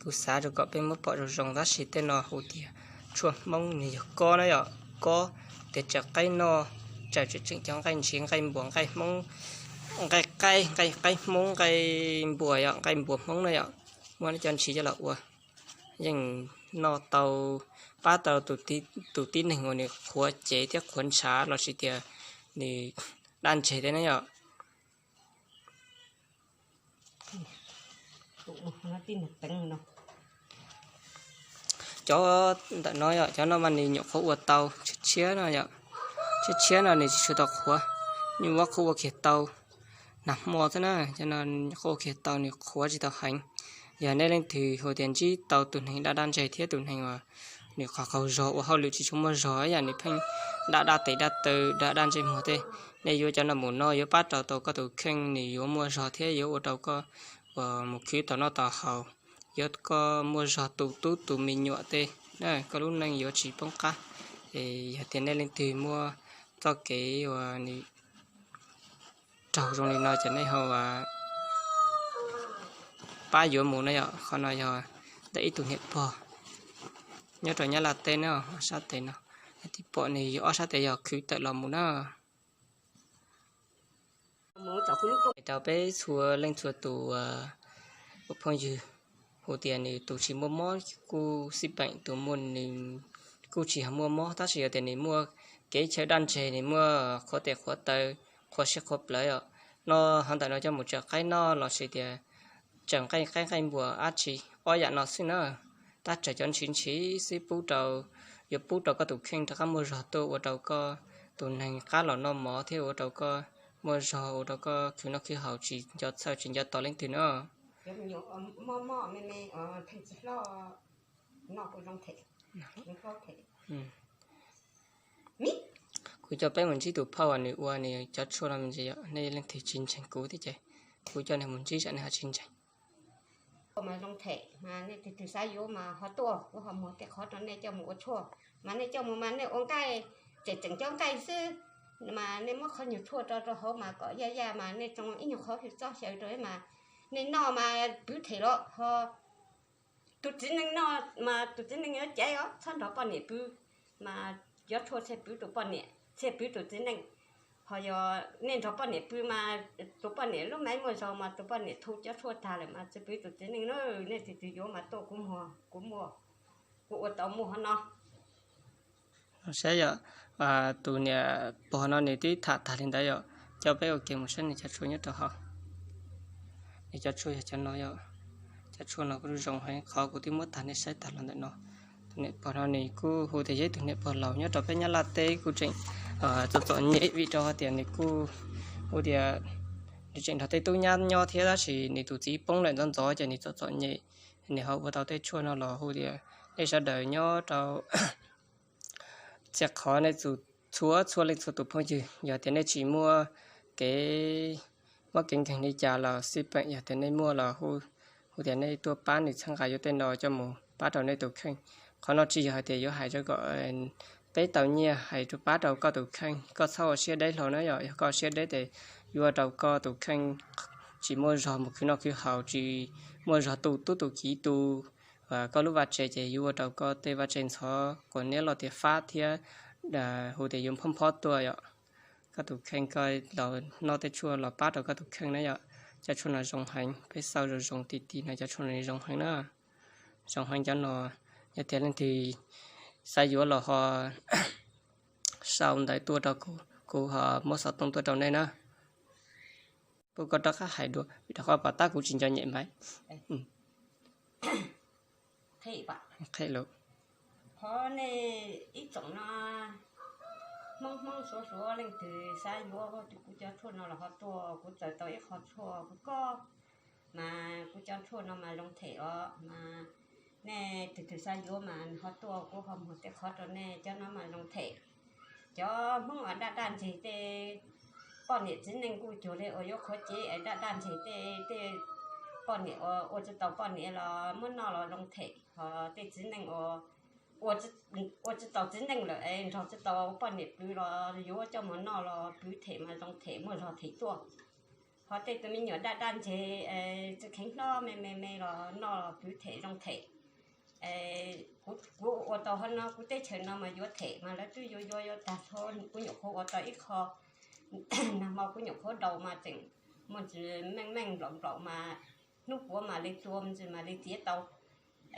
Kuv xav rau kom peb muab pom zoo zoo tab sis tej no hu tias tshuaj Hmoob nws yog kob na yom, kob, tias tsaws qaib noj, tsaws tseem tseem cov nqaij ntshiv nqaij npuas nqaij Hmoob, nqaij qaib nqaij qaib Hmoob nqaij npuas yom, nqaij npuas Hmoob na yom, muab cov ntshiv coj los ua yeej noj tau, pab tau tus tib neeg uas nws qhuav cev thiab qhuav ntshav los sis tias nws daj ntseg thiab na yom. Cov ntawm no yom, cov no mas nws nyuam qhuav ua tau, tshiab tshiab no yom, tshiab tshiab no nws tsis tshua tau qhuav, nws muab qhuav ua kiag tau, nag hmo xwb na, cov no nyuam qhuav ua kiag tau, nws qhuav tsis tau heev. Yog nej leej twg hu tias ntsib tau tus neeg daj daj ntseg thiab tus neeg uas nws qhov qaug zog ua hauj lwm tsis tshua muaj zog ib yam nws pheej daj daj tes daj taw daj daj ntsej muag tej, nej yuav cov no mus noj yuav pab rau tau koj tus kheej, nws yuav muaj zog thiab yuav ua rau koj uas mus khwv tau noj tau haus, yuav koj muaj zog tu tub tu me nyuam tej, koj lub neej yuav tsis poob qab. Es yog tias nej leej twg muaj txoj kev uas nws raug zoo li no ces nej ho pab yuav mus na yom. Qhov no yog ntawm ib tug niam pog nyob rau Nyab Laj teb na, ob sab tes no, nej twb pom nws ob sab tes yog khwv tawm los mus na. Rau peb txhua leej txhua tus ua phooj ywg, hu tias nws tus tsis muaj mob kuj xij peem, tus muaj nws kuj tsis yog muaj mob tab sis yog tias nws muaj kev chaw daj ntseg, nws muaj qhuav tes qhuav taw, qhuav siab qhuav plawv os. No, hov ntawm no coj mus tsaws qaib noj los sis tias tsaws nqaij qaib nqaij npuas dab tsi, ob yam no xwb na. Tab tsaws cov ntshiv ntshiv xwb pub rau, yuav pub rau koj tus kheej rov qab muaj zog tuaj ua rau koj tus neeg qab los noj mov thiab ua rau koj muaj zog ua rau koj khwv noj khwv haus tsis nco txhawj tsis nco tos leej twg na. Kuv coj peb mus ntsib tus phauj uas nws ua nws cov tshuaj no me ntsis yom, nej leej twg tsis ntseeg kuv thiab ces kuv coj nej mus ntsib tsam nej ho tsis ntseeg. Mas zoo them mas nej tus twg xav yuav mas ho tuaj, kuv ho muag tej qhov rau nej coj mus ua tshuaj. Mas nej coj mus mas nej ua nqaij, tseem tseem cov nqaij xwb, mas nej muab qhov nyuag tshuaj rau rau hauv mas kom yaj yaj mas nej tsoo ib nyuag qhov hwj txob xyaw rau mas nej noj mas pwv them los ho. Tus txiv neej noj mas tus txiv neej yuav caiv os, txhob nrog poj niam pw, mas cov tshuaj thiaj pwv tus poj niam thiaj pwv tus txiv neej. Ho yog nej nrog poj niam pw mas tus poj niam lub maib muaj zog mas tus poj niam thu cov tshuaj tag lawm mas tsis pwv tus txiv neej na. Nej tus twg yuav mas tuaj kuv muag, kuv muaj, kuv ua tau muaj hov no. Saib yom, tus niam pog no nws twb tham tag li ntawd yom, coj peb ua ke mus saib nws cov tshuaj nyob rau hauv. Nws cov tshuaj yog cov no yom, cov tshuaj no kuj zoo heev, qhov kuv twb muab tag nej saib tag los ntawm no. Tus niam pog no nws kuj hu tias yog ib tug niam pog laus nyob rau peb Nyab Laj teb, kuj tseem txom txom nyem vim rau hais tias nws kuj hu tias nws tseem nrog tej tub nyab nyob thiab tab sis nws tus txiv poob lawm ntxov ntxov ces nws txom txom nyem. Nws ho ua tau tej tshuaj no los hu tias nej sawv daws nyob rau txhia qhov nej txhua txhua leej txhua tus phooj ywg, yog tias nej tsis muaj kev, muaj kev nkeeg li cas los xij peem, yog tias nej muaj los hu tias nej tuaj pab nws txhawb nqa yuav tej no coj mus pab rau nej tus kheej. Qhov no tsis yog hais tias yuav hais rau kom peb tau nyiaj, hais rau pab rau koj tus kheej. Koj txhob ua siab deb hlo na yom, yog koj siab deb ces yuav ua rau koj tus kheej tsis muaj zog mus khwv noj khwv haus, tsis muaj zog tu tub tu kiv tu. Koj lub vaj tse ces yuav ua rau koj tej vaj tse ntxhov quas niab los tias fab thiab hu tias yuav phob phob tuaj yom. Koj tus kheej koj los noj tej tshuaj los pab rau koj tus kheej na yom. Cov tshuaj no zoo heev, peb xauj zoo zoo ti ti no cov tshuaj no zoo heev na. Zoo heev cov no, yog tias leej twg xav yuav los ho sau ntawv tuaj rau kuv, kuv ho muab xov tooj tuaj rau nej na. Pub koj rov qab hais dua vim rau qhov pom tab kuv tsis nco nyem mas. Qhia lus. Qhov nej ib tsoom no Hmoob Hmoob Suav Suav leej twg xav yuav kuv cov tshuaj no los ho tuaj, kuv txawm tau ib qho tshuaj kuv koj, mas kuv cov tshuaj no mas zoo them os, mas nej twg twg xav yuav mas ho tuaj, kuv ho muag tej qhov rau nej, cov no mas zoo them. Cov Hmoob uas daj daj ntseg tej poj niam txiv neej kuj cuag li uas yuav qhuav cev es daj daj ntseg tej, tej poj niam uas ua tsis tau poj niam los muab noj los zoo them, ho tej txiv neej uas ua tsis tau txiv neej lawm es nrog tsis tau poj niam pw los yuav coj mus noj los pw them mas zoo them muaj zog them tuaj. Ho tej tus me nyuam daj daj ntseg, tsis kheev hlob me me me los noj los pw them zoo them. Kuv ua tau hov no, kuv teb chaws no mas yuav them mas lawv twb yuav yuav yuav tag nrho. Kuv nyuam qhuav ua tau ib qho, nag hmo kuv nyuam qhuav daus mas tseem muaj ntsis meej meej nplaum nplaum mas hnub puav mam li tua ntsis mam li txiav tau.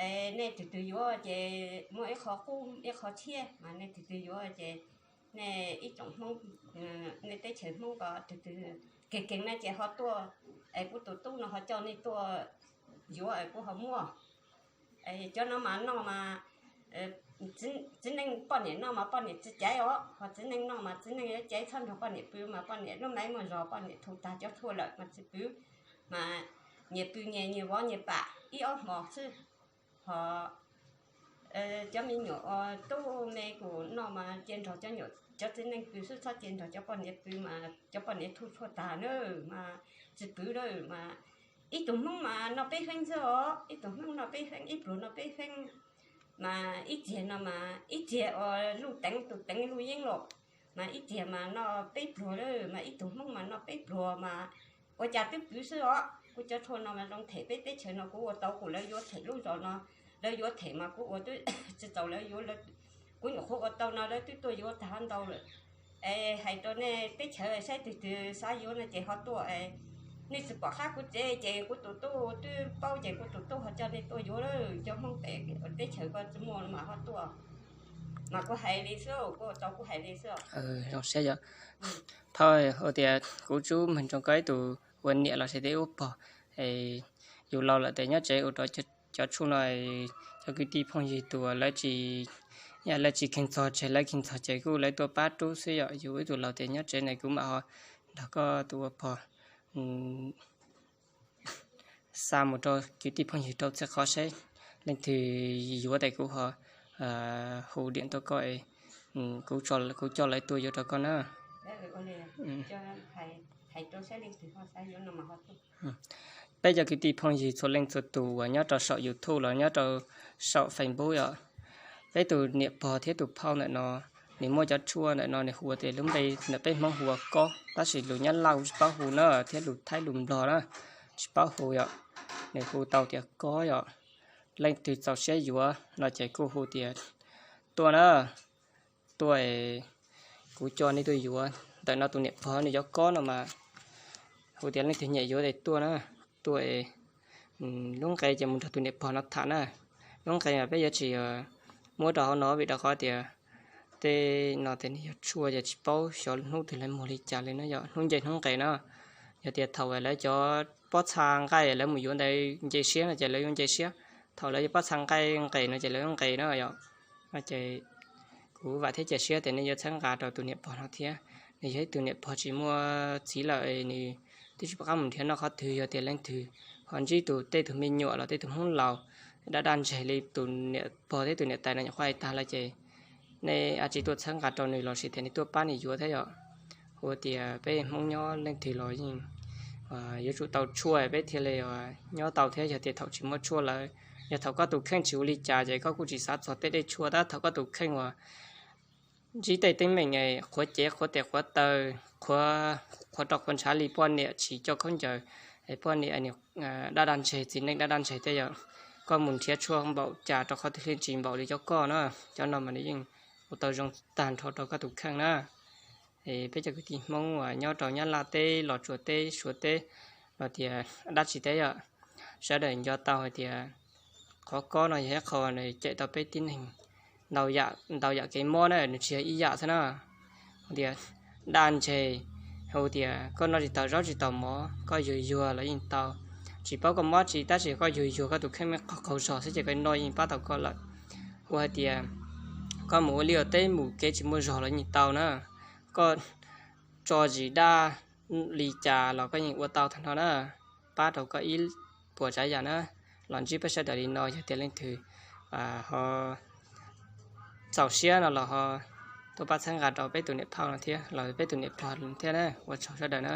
Es nej tus twg yuav ces muaj ib qho qub ib qho tshiab mas nej tus twg yuav ces nej ib tsoom Hmoob, nej teb chaws Hmoob ko tus twg kev keeg na ces ho tuaj, es kuv tus tub no ho coj nej tuaj yuav es kuv ho muaj. Cov no mas noj mas txiv neej poj niam noj mas poj niam tsis caiv os, ho txiv neej noj mas txiv neej yuav caiv, txhob nrog poj niam pw mas poj niam lub maib muaj zog poj niam thu tag cov tshuaj lawm mas tsis pw, mas nyias pw nyias, nyias vov nyias pam ib ob hmos xwb. Ho cov me nyuam tub me kuv noj mas cia nrog cov txiv neej pw xwb, txhob cia nrog cov poj niam pw mas cov poj niam thu tshuaj tag na mas tsis pw lawm mas. Ib tug Hmoob mas noj peb feeb xwb os, ib tug Hmoob noj peb feeb, ib pluag noj peb feeb. Mas ib txiag no mas ib txiag uas luj teev tus teev luj yeeb los, mas ib txiag mas noj peb pluag lawm mas ib tug Hmoob mas noj peb pluag mas ua cas twb pw xwb os. Kuv cov tshuaj no mas zoo them peb teb chaws no, kuv ua tau kuv, lawv yuav them lub zos no, lawv yuav them mas kuv ua twb tsis txaus lawv yuav, kuv nyuam qhuav ua tau no lawv twb tuaj yuav tag ntau lawm. Es hais rau nej teb chaws saib tus twg xav yuav no ces ho tuaj. Nej tsis pom qab kuv tsev ces kuv tus tub twb paub ces kuv tus tub ho coj nej tuaj yuav lawm, cov Hmoob pem teb chaws ko tsis muaj mas ho tuaj. Mas kuv hais li xwb, kuv ua tau kuv hais li xwb. Zoo siab yom. Thaum ua tias kuv tsub meeg rau koj ib tug ua niam los sis ua pog, yus laus lawm tes nyob tsev ua rau cov tshuaj no, cov kwv tij phooj ywg tus lawv tsis, lawv tsis kheev txog tseg, lawv kheev txog ces kuj lawv tuaj pab rub xwb yom. Yus ib tug laus tes nyob tsev ne kuv mam ho nrog koj tus ua pog xa mus rau kwv tij phooj ywg rau txhia qhov seb leej twg yuav tes kuv ho hu diam tuaj koj, kuv coj lawv tuaj yuav rau koj na. Peb cov kwv tij phooj ywg txhua leej txhua tus uas nyob rau saum YouTube los nyob rau saum Facebook yom, peb tus niam pog thiab tus phauj ntawm no, nws muaj cov tshuaj ntawm no nws hu tias, lub npe ntawm peb Hmoob hu ua kob, tab sis lus Nyab Laj kuv tsis paub hu na, thiab lus Thaib lus Nplog na, tsis paub hu yom. Nws hu tau tias kob yom. Leej twg txaus siab yuav no ces kuj hu tias tuaj na, tuaj, kuv coj nej tuaj yuav. Ntawm no tus niam pog nws cov kob no mas hu tias leej twg nyiam yuav tes tuaj na, tuaj, lub nqe ces mus nrog tus niam pog no tham na. Lub nqe mas peb yuav tsis muab rau hauv no vim rau qhov tias tej no tes nws yog tshuaj ces tsis paub xyov hnub twg lawv muag li cas li na yom, hnub nce hnub nqes na. Yog tias thaum lawv cov pob txha nqaij lawv mus yuav ntawd nce siab no ces lawv yuav nce siab, thaum lawv cov pob txha nqaij nqes no ces lawv yuav nqes na yom. No ces kuv vam thiab cia siab tias nej yuav txhawb nqa rau tus niam pog no thiab. Nws yog ib tug niam pog tsis muaj txiv lawm, nws twb tsis pom qab mus nrhiav noj qhov twg. Yog tias leej twg ho ntsib tus, tej tus me nyuam los tej tus Hmoob laus daj daj ntseg li tus niam pog thiab tus niam tais no nyuam qhuav hais tag lawm ces nej cia li tuaj txhawb nqa rau nws los sis tias nej tuaj pab nws yuav thiab yom. Hu tias peb Hmoob nyob leej twg los yeej yuav tsum tau tshuaj peb thiaj li nyob tau thiab. Yog tias thaum tsis muaj tshuaj lawm, yog thaum koj tus kheej tsis ua li cas ces koj kuj tsis xav txog tej dej tshuaj, tab thaum koj tus kheej uas ntsib tej teeb meem qhuav cev qhuav tes qhuav taw, qhuav rau qhuav ntshav li poj niam tsis coj khaub ncaws, poj niam daj daj ntseg, txiv neej daj daj ntseg thiab yom, koj mus nrhiav tshuaj npaum cas rau qhov twg thiaj tsis npaum li cov koj na. Cov no mas nws yeej ua tau zoo tag nrho rau koj tus kheej na. Peb cov kwv tij Hmoob uas nyob rau Nyab Laj teb, Los Tsuas teb, Suav teb, los tias dab tsi teb yom, sawv daws nco tau hais tias qhov kob no yog ib qho nws cawm tau peb tib neeg ntau yam kev mob na, nws tsis yog ib yam xwb na. Hu tias daj ntseg, hu tias koj noj tsis tau zaub tsis tau mov, koj yuag yuag los yeej tau. Tsis paub koj mob tsi tab sis koj yuag yuag koj tus kheej me qaug qaug zog xwb ces koj noj yeej pab tau koj lawm. Hu hais tias koj mus ua liaj ua teb mus kev tsis muaj zog los yeej tau na. Koj tso zis daj li cas los koj yeej ua tau tag nrho na. Pab rau koj ib puas tsav yam na. Los ntsib peb sawv daws li no, yog tias leej twg ho txaus siab no los ho tuaj pab txhawb nqa rau peb tus niam phauj no thiab los peb tus niam pog thiab na. Ua tsaug sawv daws na.